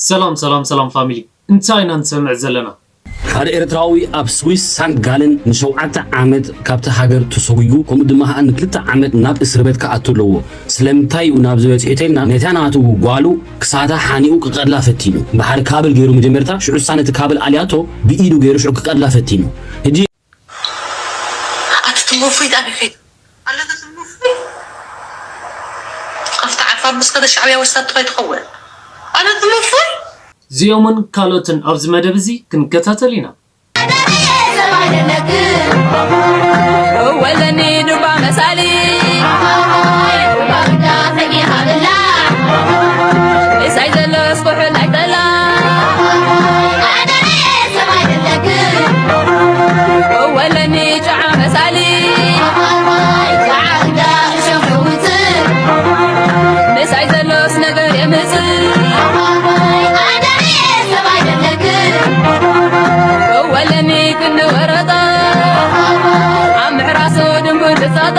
ሰላም ሰላም ሰላም ፋሚሊ፣ እንታይ ኢና ንሰምዕ ዘለና? ሓደ ኤርትራዊ ኣብ ስዊስ ሳንት ጋለን ንሸውዓተ ዓመት ካብቲ ሃገር ተሰጒጉ፣ ከምኡ ድማ ኸኣ ንክልተ ዓመት ናብ እስሪ ቤት ክኣቱ ኣለዎ። ስለምንታይ እዩ ናብዚ በጺሑ ተልና፣ ነታ ናቱ ጓሉ ክሳታ ሓኒቑ ክቐትላ ፈቲኑ። ብሓደ ካብል ገይሩ መጀመርታ፣ ሽዑ እሳ ነቲ ካብል ኣልያቶ ብኢዱ ገይሩ ሽዑ ክቐትላ ፈቲኑ። ሕጂ ኣቲ ትም እፎይ ጣብ ይኸይድ ኣሎ። ኣቲ ትም እፎይ ካብቲ ዓፋር ምስ ከደ ሻዕብያ ወሳድ ትኾይ ትኸውን። ኣቲ ትም እፎይ እዚኦምን ካልኦትን ኣብዚ መደብ እዚ ክንከታተል ኢና። ወለኒ ዱባ መሳሊ ምሳይ ዘሎስ ኩሕል ኣይጠላ ወለኒ ጨዓ መሳሊ ምሳይ ዘሎስ ነገር የምፅእ ወለኒ ክንዲ ወረጣ ኣብ ምሕራሱ ድንጉል ዝፃጣ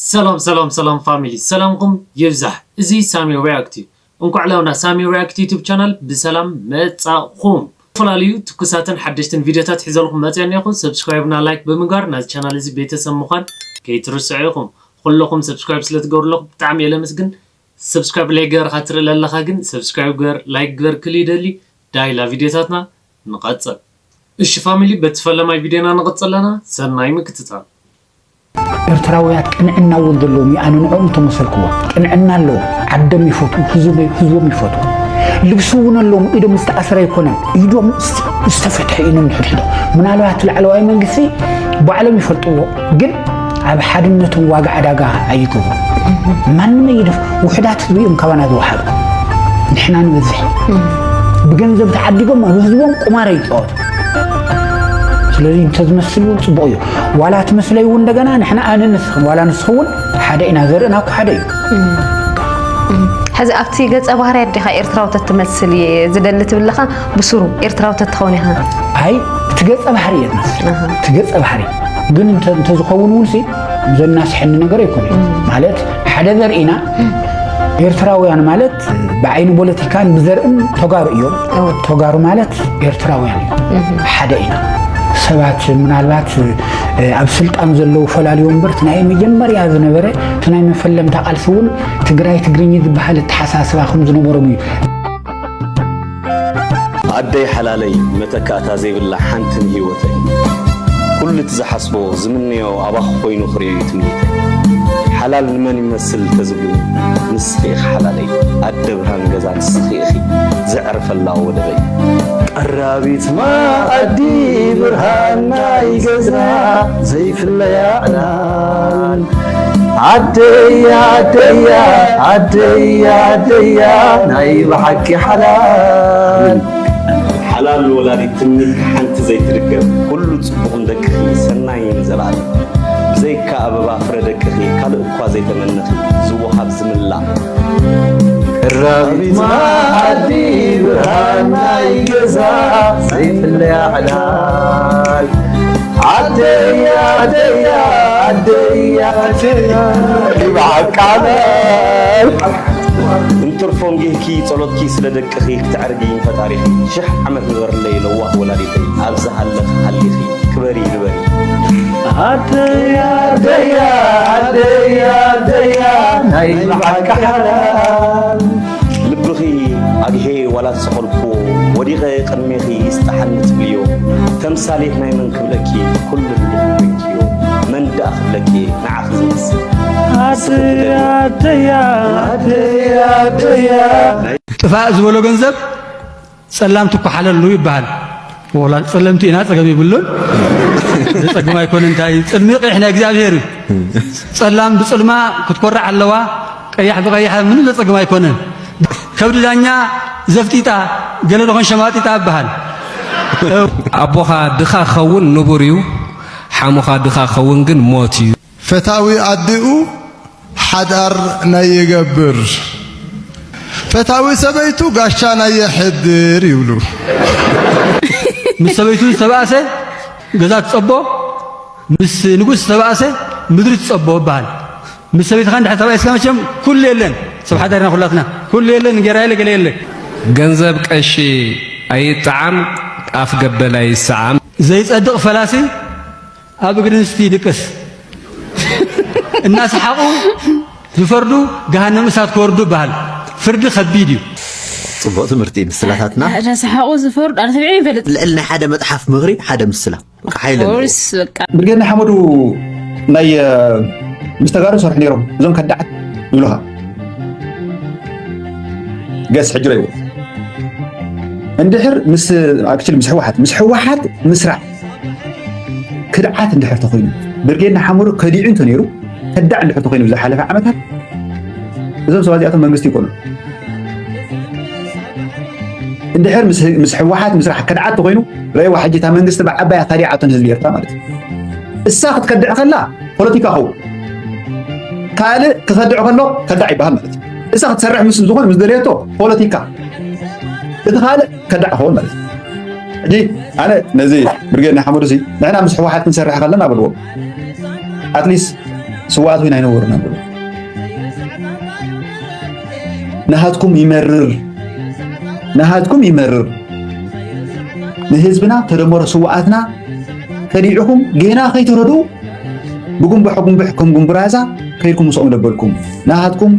ሰላም ሰላም ሰላም ፋሚሊ፣ ሰላምኩም ይብዛሕ። እዚ ሳሚ ሪያክት እዩ። እንኳዕ ላውና ሳሚ ሪያክት ዩቱብ ቻናል ብሰላም መጻኹም። ዝተፈላለዩ ትኩሳትን ሓደሽትን ቪዲዮታት ሒዘልኩም መጽያ እኒኹ። ሰብስክራይብ እና ላይክ ብምግባር ናዚ ቻናል እዚ ቤተሰብ ምዃን ከይትርስዑ ኢኹም። ኩለኹም ሰብስክራይብ ስለ ትገብሩ ኣለኹም ብጣዕሚ እየ ለመስግን። ሰብስክራይብ ላይክ ገርካ ትርኢ ለለኻ ግን ሰብስክራይብ ገር ላይክ ገር ክል ይደሊ። ዳይላ ቪዲዮታትና ንቐጽል። እሺ ፋሚሊ፣ በቲ ፈለማይ ቪዲዮና ንቐጽል ኣለና። ሰናይ ምክትታል። ኤርትራውያት ቅንዕና እውን ዘለዎም እዩ። ኣነ ንዕኦም ተመሰልክዎ። ቅንዕና ኣለዎም። ዓዶም ይፈትዉ፣ ህዝቦም ህዝቦም ይፈትዉ። ልብሲ እውን ኣለዎም። ኢዶም ዝተኣስረ ኣይኮነን። ኢዶም ዝተፈትሐ እዩ ነንሕድሕዶም። ምናልባት ላዕለዋይ መንግስቲ ባዕሎም ይፈልጥዎ፣ ግን ኣብ ሓድነቶም ዋጋ ዕዳጋ ኣይገብሩ። ማንም ኣይደፍ ውሕዳት ህዝቢ እዮም ካባና ዝወሓዱ። ንሕና ንበዝሕ። ብገንዘብ ተዓዲጎም ኣብ ህዝቦም ቁማር ኣይፃወቱ። ስለዚ እንተዝመስሉ ፅቡቕ እዩ። ዋላ ትመስለይ እውን እንደገና ንሕና ኣነ ንስኽን ዋላ ንስኽ እውን ሓደ ኢና፣ ዘርእና እኮ ሓደ እዩ። ሕዚ ኣብቲ ገጸ ባህርያት ዲኻ ኤርትራዊ ተትመስል እየ ዝደሊ ትብል ኣለኻ? ብስሩ ኤርትራዊ ተትኸውን ኢኻ። ኣይ እቲ ገጸ ባህሪ እየ ዝመስል። እቲ ገጸ ባህሪ ግን እንተ- እንተዝኸውን እውን ሲ ዘናስሐኒ ነገር ኣይኮነ። ማለት ሓደ ዘርእና ኤርትራውያን ማለት ብዓይኒ ፖለቲካን ብዘርእን ተጋሩ እዮም። ተጋሩ ማለት ኤርትራውያን እዮም። ሓደ ኢና። ሰባት ምናልባት ኣብ ስልጣን ዘለዉ ፈላልዮ እምበር እቲ ናይ መጀመርያ ዝነበረ እቲ ናይ መፈለምታ ቃልሲ እውን ትግራይ ትግርኝ ዝበሃል ኣተሓሳስባ ከም ዝነበሮም እዩ። ኣደይ ሓላለይ መተካእታ ዘይብላ ሓንቲ ንህይወተይ። ኩሉ እቲ ዝሓስቦ ዝምነዮ ኣባኺ ኮይኑ ክርእዮ እዩ ትምኒተይ። ሓላል ንመን ይመስል ተዝብሉኒ ንስኺ ኢኺ ሓላለይ። ኣደ ብርሃን ገዛ ንስኺ ኢኺ ዘዕርፈላ ወደበይ። ቀራቢት መኣዲ ብርሃን ናይ ገዛ ዘይፍለያ ዕላል። ዓደያ ዓደያ ዓደያ ዓደያ ናይ ብሓቂ ሓላል። ሓላል ወላዲት ትምኒትኪ ሓንቲ ዘይትድገም። ኩሉ ጽቡቕ ንደቅኺ ሰናይ ንዘለኣለም። ብዘይካ ኣበባ ፍረ ደቅኺ ካልእ እኳ ዘይተመነኺ ዝወሃብ ዝምላእ። ቀራቢት መኣዲ ብርሃን ናይ ገዛ ዘይፍለያ ዕላል። ዓደያ ዓደያ ዓደያ ዓደያ ይብዓቃ በል። እንትርፎ እንጊህኪ ጸሎትኪ ስለ ደቅኺ ክተዕርጊ ንፈጣሪኺ። ሽሕ ዓመት ንበርለይ ለዋህ ወላዲተይ ኣብ ዝሃለኽ ሃሊኺ ክበሪ ንበሪ። ዓደያ ዓደያ ዓደያ ዓደያ ናይ ብሓቂ ሓላል። ልብኺ ኣግሄ ዋላ ዝሰቐልክዎ ወዲቐ ቅድሜኺ ይስጣሓኒ ትብልዮ ተምሳሌት ናይ መን ክብለኪ ኩሉ እንዲኺ ኮይንክዮ መን ደኣ ክብለኪ ንዓኺ ዝመስል። ዓደያ ዓደያ ዓደያ ዓደያ ጥፋእ ዝበሎ ገንዘብ ጸላም ትኳሓለሉ ይበሃል። ወላ ጸለምቲ ኢና ጸገም የብሉን። ዘጸግም ኣይኮነ እንታይ ጽልሚ ቀይሕ ናይ እግዚኣብሔር እዩ። ጸላም ብጽልማ ክትኮርዕ ኣለዋ። ቀያሕ ብቐያሕ ምንም ዘጸግም ኣይኮነን። ከብዲ ዳኛ ዘፍጢጣ ገለ ዝኾን ሸማጢጣ ይበሃል። ኣቦኻ ድኻ ክኸውን ንቡር እዩ። ሓሙኻ ድኻ ክኸውን ግን ሞት እዩ። ፈታዊ ኣዲኡ ሓዳር ናይ ይገብር፣ ፈታዊ ሰበይቱ ጋሻ ናይ የሕድር ይብሉ። ምስ ሰበይቱ ዝተባእሰ ገዛ ትጸቦ፣ ምስ ንጉስ ዝተባእሰ ምድሪ ትጸቦ ይበሃል። ምስ ሰበይትኻ እንድሕር ተባኢስካ መቸም ኩሉ የለን። ሰብ ሓዳርና ኩላትና ኩሉ የለን። እንጌራ የለ ገለ የለ። ገንዘብ ቀሺ ኣይጠዓም፣ ኣፍ ገበል ኣይሰዓም። ዘይጸድቕ ፈላሲ ኣብ እግሪ ኣንስቲ ይድቅስ። እናሰሓቑ ዝፈርዱ ገሃነም እሳት ክወርዱ ይበሃል። ፍርዲ ከቢድ እዩ። ጽቡቕ ትምህርቲ ምስላታትና። እናሰሓቑ ዝፈርዱ ኣነ ተቢዐ ይፈልጥ። ልዕሊ ናይ ሓደ መጽሓፍ ምኽሪ ሓደ ምስላ። በቃ ሓይለ ኣለዎ። ኮርስ በቃ። ብርጌድ ንሓመዱ ናይ፣ እ፣ ምስ ተጋሩ ሰርሑ ነይሮም፣ እዞም ከዳዓት ይብሉኻ። ገስ ሕጂ ረይዎ። እንድሕር ምስ፣ ኣክቹሊ ምስ ህወሓት፣ ምስ ህወሓት ምስራሕ ክድዓት እንድሕር ተኾይኑ፣ ብርጌድ ንሓመዱ ከዲዑ እንተ ነይሩ፣ ከዳዕ እንድሕር ተኾይኑ ብዝሓለፈ ዓመታት፣ እዞም ሰባት እዚኣቶም መንግስቲ ይኮኑ። እንድሕር ምስ፣ ምስ ህወሓት ምስራሕ ከድዓት ተኾይኑ፣ ረይዋ ሕጂ እታ መንግስቲ ብዓባያ ከዲዓቶ ንህዝቢ ኤርትራ ማለት እዩ። እሳ ክትከድዕ ከላ ፖለቲካ ኸው። ካልእ ክኸድዕ ከሎ ከዳዕ ይበሃል ማለት እዩ። እሳ ክትሰርሕ ምስ ዝኾነ ምስ ደልየቶ ፖለቲካ። እቲ ካልእ ከዳዕ ኸውን ማለት እዩ። ሕጂ ኣነ ነዚ ብርጌድ ንሓመዱ ሲ ንሕና ምስ ህወሓት ክንሰርሕ ከለና በልዎም። ኣትሊስት ስውኣት እውን ኣይነበሩን ኣለዉ። ናሃትኩም ይመርር፣ ናሃትኩም ይመርር። ንህዝብና ተደመሮ ስውኣትና ከዲዕኹም ጌና ከይተረድኡ ብጉንብሕ ጉንብሕ ከም ጉንብራዛ ከይድኩም ምስኦም ደበልኩም። ናሃትኩም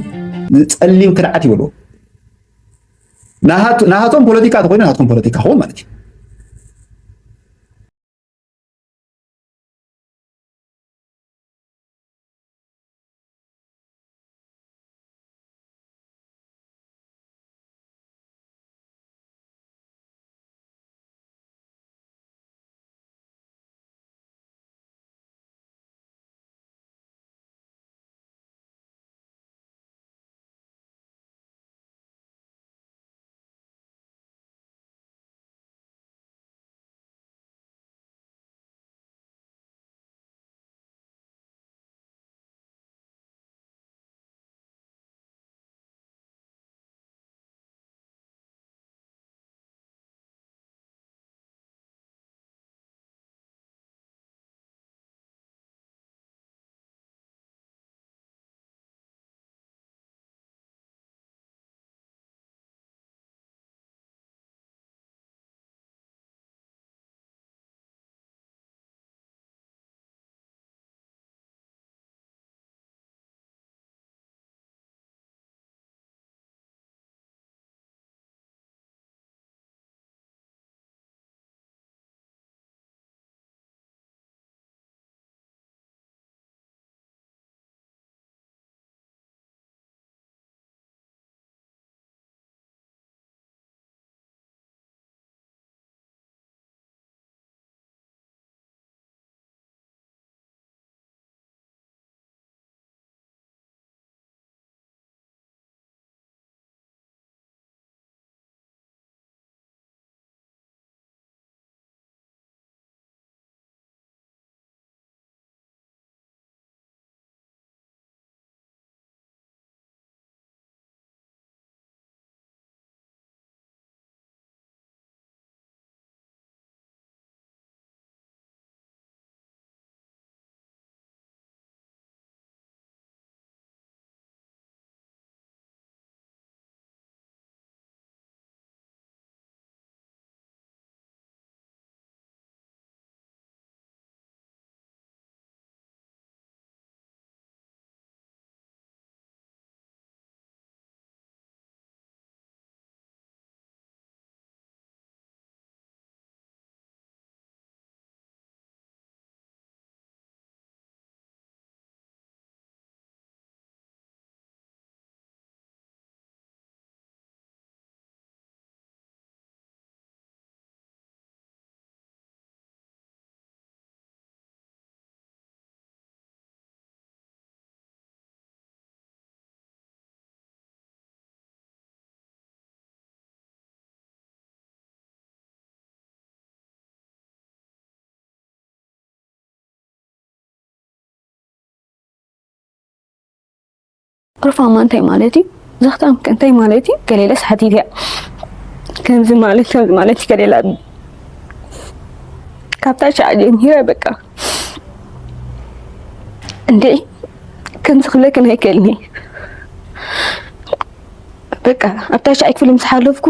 ጸሊም ክድዓት ይበልዎ። ናሃት-፣ ናሃቶም ፖለቲካ ተኾይኑ ናሃትኩም ፖለቲካ ኸውን ማለት እዩ። ሩፋማ እንታይ ማለት እዩ? ዘኽታም ከ እንታይ ማለት እዩ? ገሌለስ ሓቲት እያ። ከምዚ ማለት፣ ከምዚ ማለት እዩ ገሌላ። ካብታ ሻዕ ጀሚረ በቃ። እንዴ፣ ከምዚ ክብለክን ኣይክእልኒ። በቃ ኣብ ታሽዓይ ክፍሊ ምስ ሓለፍኩ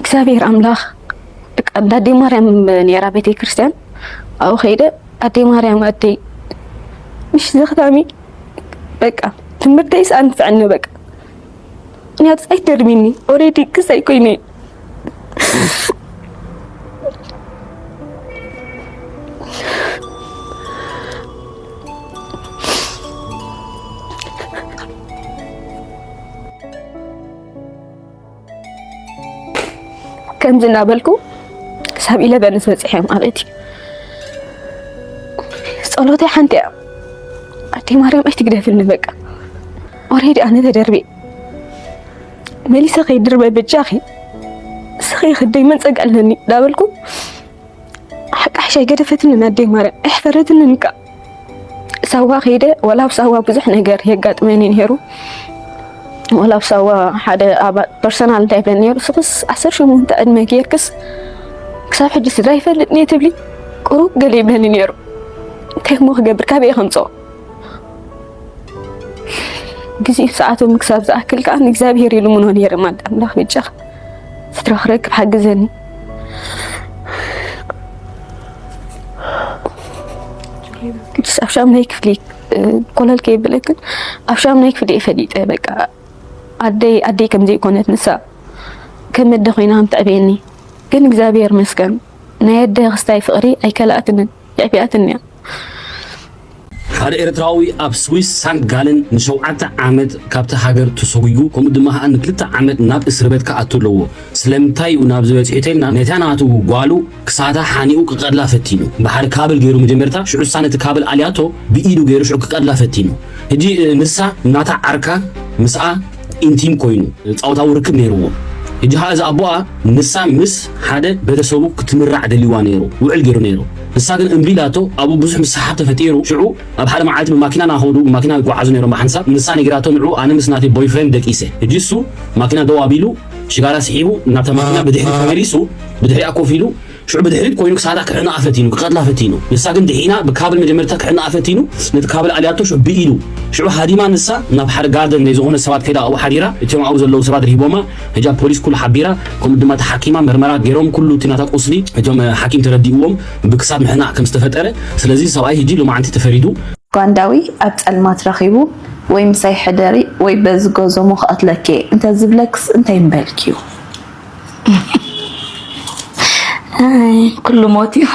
እግዚኣብሔር ኣምላኽ፣ በቃ እንዳ ኣደይ ማርያም ነይራ ቤተ ክርስቲያን፣ ኣብኡ ከይደ ኣደይ ማርያም ኣደይ፣ ምሽ ዘኽታሚ፣ በቃ ትምህርተይስ ኣንፍዕኒ በቃ። ምክንያቱ ኣይትደርብኒ፣ ኦሬዲ ክሳይ ኮይነ። ከምዚ እናበልኩ ክሳብ ኢለቨንስ በፂሐ ማለት እዩ። ጸሎተይ ሓንቲ እያ፣ ኣደይ ማርያም ኣይትግደፍኒ፣ በቃ ኦሬዲ ኣነ ተደርቤ፣ መሊሰ ከይድርበ በጃኺ፣ እስኺ ክደይ መን ጸጋ ኣለኒ እንዳበልኩ፣ ሓቃሕሽ ኣይገደፈትንን ኣደይ ማርያም፣ ኣይሕፈረትንን እካ። ሳዋ ከይደ፣ ወላ ኣብ ሳዋ ብዙሕ ነገር የጋጥመኒ ነይሩ። ወላ ኣብ ሳዋ ሓደ ኣባ ፐርሰናል እንታይ ይብለኒ ነይሩ፣ "ስኽስ ዓሰርተ ሸሞንተ ዕድመ ጌርክስ ክሳብ ሕጂ ስድራ ይፈልጥ እየ ትብሊ? ቁሩብ?" ገለ ይብለኒ ነይሩ። እንታይ እሞ ክገብር፣ ካበይ ከምፅኦ? ግዜ ሰዓቶም ክሳብ ዝኣክል ከዓ ንእግዚኣብሔር ይልምኖ ነይረ። ማዳ ኣምላኽ በጃኻ ስድራ ክረክብ ሓግዘኒ። ቅዱስ ኣብ ሻምናይ ክፍሊ፣ እ፣ ኮለል ከይብለክን ኣብ ሻምናይ ክፍሊ እየ ፈሊጠ። በቃ ኣደይ፣ ኣደይ ከም ዘይኮነት ንሳ ከም ኣደ ኮይና ከም ተዕብየኒ። ግን እግዚኣብሔር ይመስገን ናይ ኣደ ክስታይ ፍቕሪ ኣይከልኣትንን፣ የዕብያትኒ እያ። ሓደ ኤርትራዊ ኣብ ስዊስ ሳንት ጋለን ንሸውዓተ ዓመት ካብቲ ሃገር ተሰጒጉ፣ ከምኡ ድማ ኸኣ ንክልተ ዓመት ናብ እስሪ ቤት ክኣቱ ኣለዎ። ስለምንታይ እዩ ናብዚ በጺሑ ተልና፣ ነታ ናቱ ጓሉ ክሳታ ሓኒቑ ክቐትላ ፈቲኑ። ብሓደ ካብል ገይሩ መጀመርታ፣ ሽዑ ንሳ ነቲ ካብል ኣልያቶ ብኢዱ ገይሩ ሽዑ ክቐትላ ፈቲኑ። ሕጂ፣ እ፣ ንሳ ናታ ዓርካ ምስኣ ኢንቲም ኮይኑ ጻውታዊ ርክብ ነይርዎ። ሕጂ ኸኣ እዚ ኣቦኣ ንሳ ምስ ሓደ ቤተሰቡ ክትምራዕ ደልይዋ ነይሩ፣ ውዕል ገይሩ ነይሩ። ንሳ ግን እምቢ ኢላቶ፣ ኣብኡ ብዙሕ ምስሕሓብ ተፈጢሩ። ሽዑ ኣብ ሓደ መዓልቲ ብማኪና እናኸዱ፣ ብማኪና ይጓዓዙ ነይሮም ብሓንሳብ። ንሳ ነጊራቶ ንዕኡ፣ "ኣነ ምስ ናተይ ቦይፍሬንድ ደቂሰ።" ሕጂ እሱ ማኪና ደው ኣቢሉ፣ ሽጋራ ስሒቡ፣ ናብታ ማኪና ብድሕሪት ተመሊሱ፣ ብድሕሪኣ ኮፍ ኢሉ፣ ሽዑ ብድሕሪት ኮይኑ ክሳዳ ክሕንኣ ፈቲኑ፣ ክቐትላ ፈቲኑ። ንሳ ግን ድሒና ብካብል መጀመርታ ክሕንኣ ፈቲኑ፣ ነቲ ካብል ኣልያቶ ሽዑ ብኢዱ። ሽዑ ሃዲማ ንሳ ናብ ሓደ ጋርደን ናይ ዝኾነ ሰባት ከይዳ ኣብኡ ሓዲራ፣ እቶም ኣብኡ ዘለዉ ሰባት ርሂቦማ፣ ሕጂ ኣብ ፖሊስ ኩሉ ሓቢራ፣ ከምኡ ድማ ተሓኪማ፣ መርመራ ገይሮም፣ ኩሉ እቲ ናታ ቁስሊ እቶም፣ እ፣ ሓኪም ተረዲእዎም፣ ብክሳድ ምሕናቕ ከም ዝተፈጠረ። ስለዚ ሰብኣይ ሕጂ ሎማዓንቲ ተፈሪዱ። ጓንዳዊ ኣብ ጸልማት ረኺቡ ወይ ምሳይ ሕደሪ ወይ በዚ ገዞሞ ክቐትለኪ እየ እንተዝብለክስ እንታይ ምበልክዩ? ኣይ፣ ኩሉ ሞት እዩ።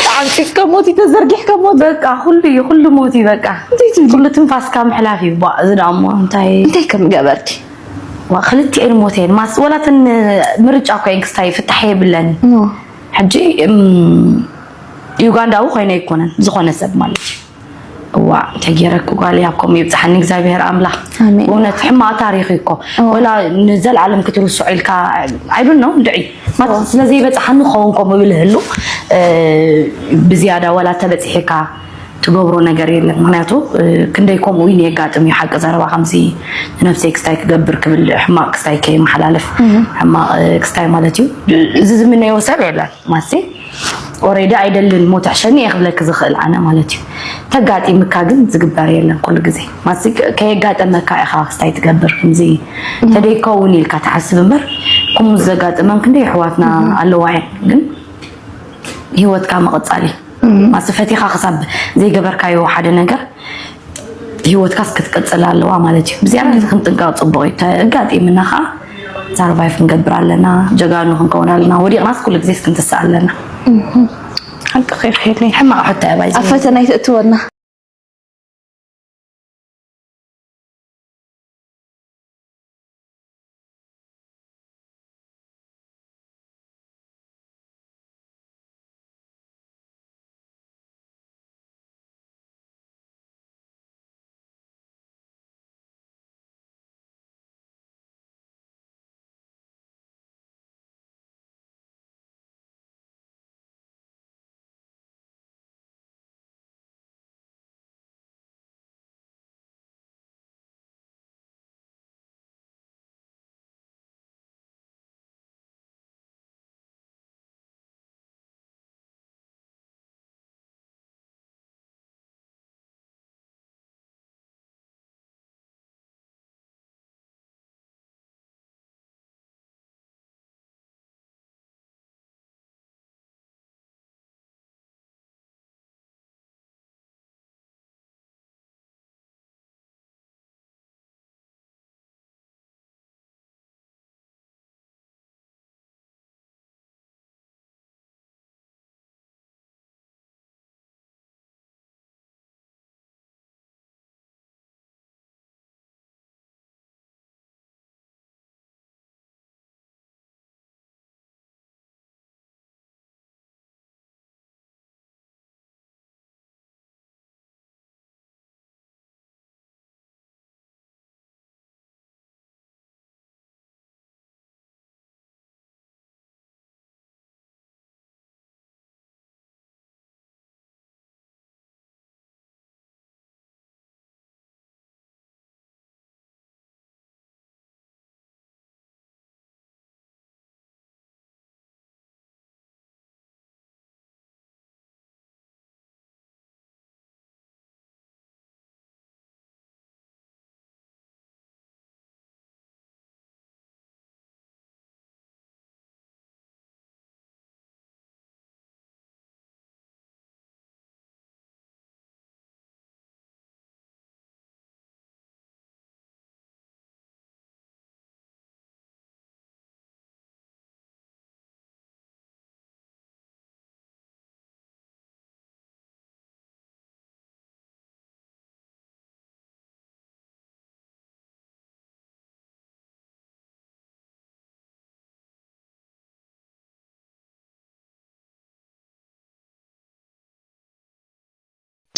ተዓንቂፍካ ሞት እዩ፣ ተዘርጊሕካ ሞት። በቃ ኩሉ እዩ፣ ኩሉ ሞት እዩ በቃ። እንታይ ትብሊ? ኩሉ ትንፋስካ ምሕላፍ እዩ። ቧ፣ እዚ ደኣ እሞ እንታይ? እንታይ ከም ገበርኪ? ዋ፣ ክልቲኤን ሞት እየን። ማስ-፣ ወላ እተን ምርጫ እኮ እየን ክስታይ ፍታሕ የብለን። ኖ። ሕጂ፣ እም፣ ዩጋንዳዊ ኮይነ ኣይኮነን፣ ዝኾነ ሰብ ማለት እዩ። እዋ፣ እንታይ ገይረኪ ጓለይ፣ ኣብ ከምኡ ይብጽሓኒ እግዚኣብሔር ኣምላኽ። ኣሜን። ብእውነት ሕማቕ ታሪኽ እዩ እኮ። እዋ። ወላ ንዘለኣለም ክትርስዖ ኢልካ፣ I don't know፣ እንድዒ። ማለት እዋ። ስለ ዘይበጽሓኒ ክኸውን ከምኡ ብል ህሉ፣ እ፣ ብዝያዳ ወላ ተበጺሕካ ትገብሮ ነገር የለን። ምኽንያቱ፣ እ፣ ክንደይ ከምኡ እዩ የጋጥም እዩ። ሓቂ ዘረባ ከምዚ ንነብሰይ ክስታይ ክገብር ክብል ሕማቕ ክስታይ ከይመሓላለፍ፣ እህ። ሕማቕ፣ እ፣ ክስታይ ማለት እዩ። እዚ ዝምነዮ ሰብ የለን። ማሲ ኦሬዲ ኣይደልን፣ ሞት ሕሸኒ እየ ክብለኪ ዝኽእል ኣነ ማለት እዩ። ተጋጢምካ ግን ዝግበር የለን ኩሉ ግዜ። ማሲ ከየጋጠመካ ኢኻ ክስታይ ትገብር። ከምዚ እህ። ተደይከውን ኢልካ ትሓስብ እምበር፣ ከምኡ ዘጋጥመን ክንደይ ኣሕዋትና እህ። ኣለዋ እየን። ግን ህይወትካ ምቕጻል እዩ። እህ። ማሲ ፈቲኻ ክሳብ ዘይገበርካዮ ሓደ ነገር ህይወትካስ ክትቅጽል ኣለዋ ማለት እዩ። ብዝያዳ ክንጥንቀቕ ጽቡቕ እዩ። ተጋጢምና ኸዓ ሰርቫይቭ ክንገብር ኣለና፣ ጀጋኑ ክንከውን ኣለና። ወዲቕናስ ኩሉ ግዜስ ክንትስእ ኣለና። እህ። ሓቅኺ ኢኺ ሄለይ። ሕማቕ ሕቶ እያ ባይዘ። ኣብ ፈተና ኣይተእትወና።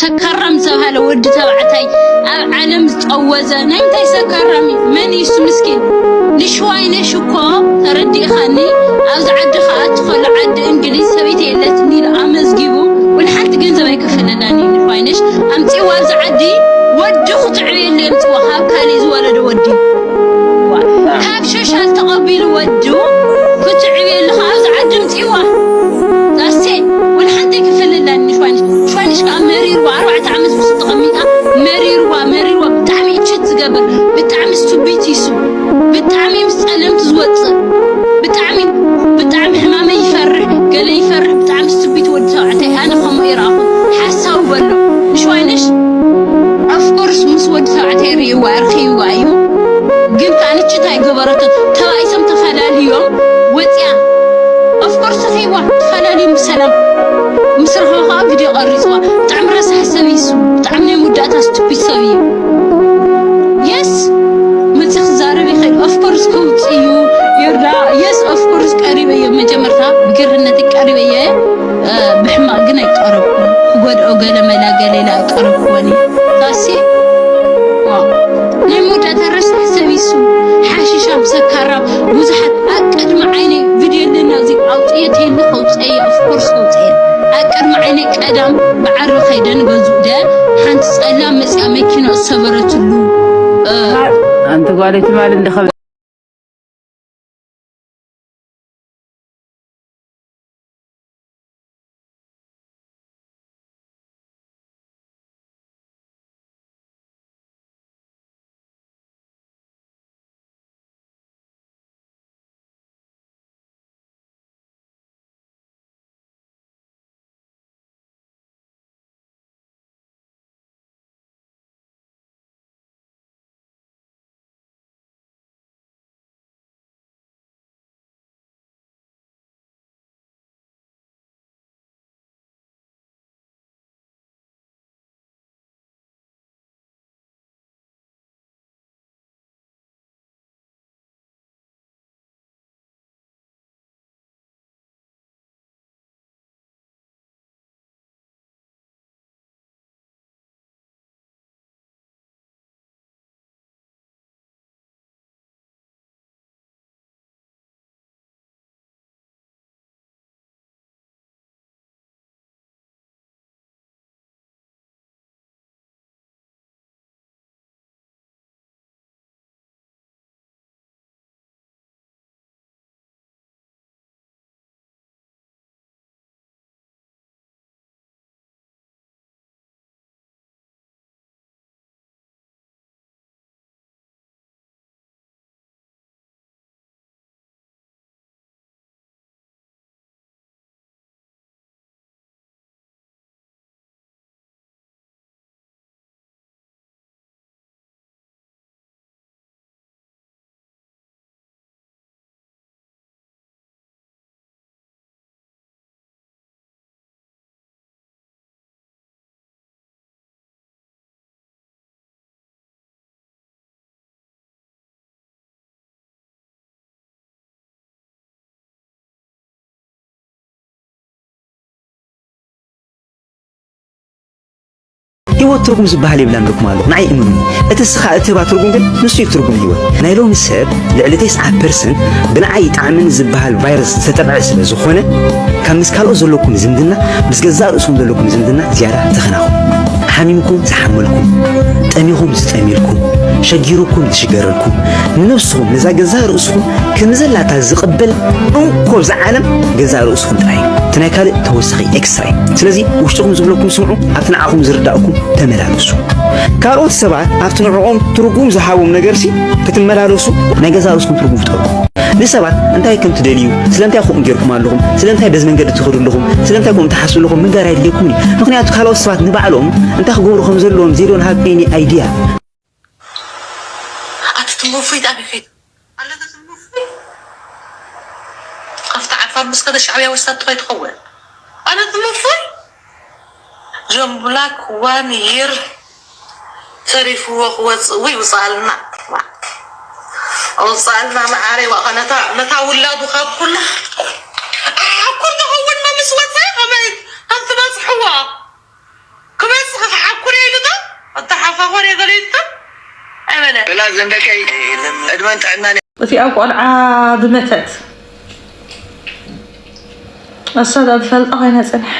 ሰካራም ዝተባህለ ወዲ ተባዕታይ ኣብ ዓለም ዝጠወዘ ናይ እንታይ ሰካራም እዩ? መን እዩ እሱ ምስኪን? ንሽዋይነሽ እኮ ተረዲእኻኒ፣ ኣብዚ ዓዲ ክኣቱ ከሎ ዓዲ እንግሊዝ ሰበይቲ የለትን ኢሉ ኣመዝጊቡ፣ ወላ ሓንቲ ገንዘብ ኣይከፈለላን እዩ። ንሽዋይነሽ ኣምፅእዋ ኣብዚ ዓዲ፣ ወዲ ክትዕብየሉ የምፅእዋ፣ ካብ ካሊእ ዝወለደ ወዲ። ካብ ሸሻል ተቐቢሉ ወዱ ክትዕብየሉ ከዓ ኣብዚ ዓዲ ኣምፅእዋ። ዛሴ ወላ ሓንቲ ኣይከፈለላን እዩ ሽዋንሽ። ሽዋንሽ ከዓ መሪርዋ፣ ኣርባዕተ ዓመት ምስ ተቐሚጣ መሪርዋ፣ መሪርዋ። ብጣዕሚ እችት ዝገብር፣ ብጣዕሚ ስቱቢት ይሱ፣ ብጣዕሚ ምስ ጸለምቲ ዝወፅእ፣ ብጣዕሚ፣ ብጣዕሚ ሕማመይ ይፈርሕ፣ ገለ ይፈርሕ፣ ብጣዕሚ ስቱቢት ወዲ ተባዕታይ። ኣነ ከምኡ ይረኣኹ። ሓሳዊ በሎ። ንሽዋይነሽ ኦፍኮርስ ምስ ወዲ ተባዕታይ ርእይዋ፣ ርኽይዋ እዩ። ግን ከዓ ንችት ኣይገበረቶን። ተባኢሶም ተፈላልዮም ወፅያ። ኦፍኮርስ ተኸይዋ ተፈላልዮም ብሰላም ምስ ረኸቡ ከዓ ቪድዮ ቀሪፅዋ። ብጣዕሚ ረሳሕ ሰብ እዩ እሱ። ብጣዕሚ ናይ መወዳእታ ስቱፒድ ሰብ እዩ። የስ መፅእ ክዛረብ ይኽእል። ኦፍኮርስ ከውፅእ እዩ ይርዳ። የስ ኦፍኮርስ ቀሪበዮ። መጀመርታ ብግርነት ቀሪበዮ። እ፣ ብሕማቕ ግን ኣይቀረብኩን። ክጎድኦ ገለ መላ ገለ ኢለ ኣይቀረብኩዎን። ታሲ ናይ መወዳእታ ረሳሕ ሰብ እዩ እሱ። ሓሽሻም ሰካራም ብዙሓት ኣብ ቅድሚ ዓይነይ ቪድዮ ኣለና፣ እዚ ኣውፅኤ ተይሉ ከውፅኤ፣ ኦፍኮርስ ከውፅኤ። ኣብ ቅድሚ ዓይነይ ቀዳም ብዓሪ ከይደን ገዝኡ ደ ሓንቲ ፀላም መፅያ መኪና ዝሰበረትሉ፣ እ፣ ኣንቲ ጓለይ ትማል እንደ ህይወት ትርጉም ዝበሃል የብላን ኢልኩም ኣለኹ። ንዓይ እመኑኒ። እቲ እስኻ እትህባ ትርጉም ግን ንሱ እዩ ትርጉም ህይወት። ናይ ሎሚ ሰብ ልዕሊ ተስዓ ፐርሰንት ብንዓይ ይጥዓመኒ ዝበሃል ቫይረስ ዝተጠቕዐ ስለ ዝኾነ፣ ካብ ምስ ካልኦት ዘለኩም ዝምድና፣ ምስ ገዛእ ርእስኹም ዘለኩም ዝምድና ዝያዳ ተኸናኹ። ሓሚምኩም ዝሓመልኩም፣ ጠሚኹም ዝጠምየልኩም፣ ሸጊሩኩም ዝሽገረልኩም፣ ንነብስኹም ነዛ ገዛእ ርእስኹም ከም ዘላታ ዝቕበል እንኮ እዛ ዓለም ገዛእ ርእስኹም ጥራይ እዩ። እቲ ናይ ካልእ ተወሳኺ ኤክስትራ እዩ። ስለዚ ውሽጥኹም ዝብለኩም ስምዑ፣ ኣብቲ ንዓኹም ዝርዳእኩም ተመላለሱ። ካልኦት ሰባት ኣብቲ ንዕኦም ትርጉም ዝሃቦም ነገርሲ ክትመላለሱ ናይ ገዛእ ርእስኹም ትርጉም ፍጠሩ። ንሰባት እንታይ ከም ትደልዩ፣ ስለምንታይ ከምኡ ጌርኩም ኣለኹም፣ ስለምንታይ በዚ መንገዲ ትኸዱ ኣለኹም፣ ስለምንታይ ከምኡ ትሓስቡ ኣለኹም ምንጋር ኣየድልየኩምን እዩ። ምኽንያቱ ካልኦት ሰባት ንባዕሎም እንታይ ክገብሩ ከም ዘለዎም they don't have any idea። ኣቲ ትም እፎይ ጣብ ይኸይድ ኣለተ ትም እፎይ ኣብቲ ዓፋር ምስ ከደ ሻዕብያ ወስዳቶ ኣይትኸውን። ኣነ ትም እፎይ ጆን ብላክ ዋን ይር ተሪፍዎ ክወፅእ ወይ ውፃልና ኣውፃልና መዓረይ ዋኸ ነታ ነታ ውላዱ ካብ ኩላ ዓኩር ተኸውን መምስ ወፀ ከመይ ከም ትበፅሕዋ ክበፅሕ ላዘን ደቀይ ዕድመን ጥዕናን እቲኣ ቆልዓ ዝመተት እሳ ዳ ዝፈልጣ ኮይና ፅንሕ።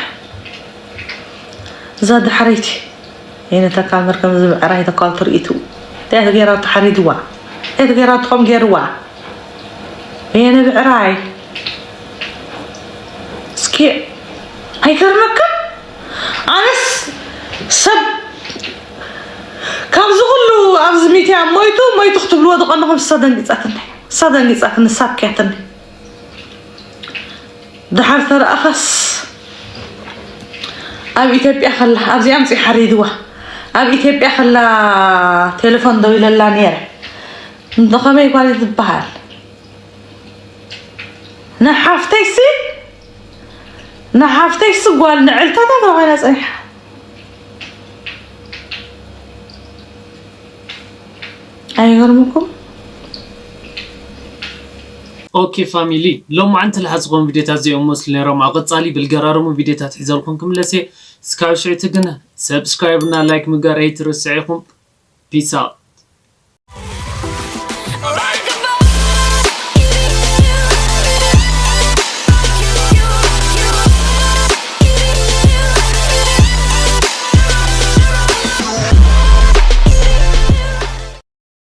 እዛ ዳሕረይቲ የነ ተካል መርከም ዝብዕራይ ተካል ትርኢቱ እንታይ ገይራ ተሓሪድዋ እንታይ ገይራ ትኾም ገይርዋ የነ ብዕራይ እስኪ ኣይገርመካ ኣነስ ሰብ ካብዚ ኩሉ ኣብዚ ሚትያ ሞይቱ ሞይቱ ክትብልዎ ዝቐንኹም እሳ ደንጊፃትኒ እሳ ደንጊፃትኒ ሳብ ክያትኒ ድሓር ተረኣኻስ ኣብ ኢትዮጵያ ከላ ኣብዚኣ ምፅኢ ሓሪድዋ ኣብ ኢትዮጵያ ከላ ቴሌፎን ደው ኢለላ ነይረ እንተኸመይ ጓል ዝበሃል ንሓፍተይሲ ንሓፍተይሲ ጓል ንዕልታታ ተባሂላ ፀኒሓ ኣይገርምኩም ኦኬ ፋሚሊ ሎማዓንቲ ልሓዝኹም ቪዲዮታት እዚኦም መስሉ ነይሮም ኣብ ቀፃሊ ብልገራረሙ ቪዲዮታት ሒዘልኩም ክምለስ እየ እስካብ ሽዕቲ ግን ሰብስክራይብ እና ላይክ ምግባር ኣይትርስዕ ኢኹም ፒስ ኣውት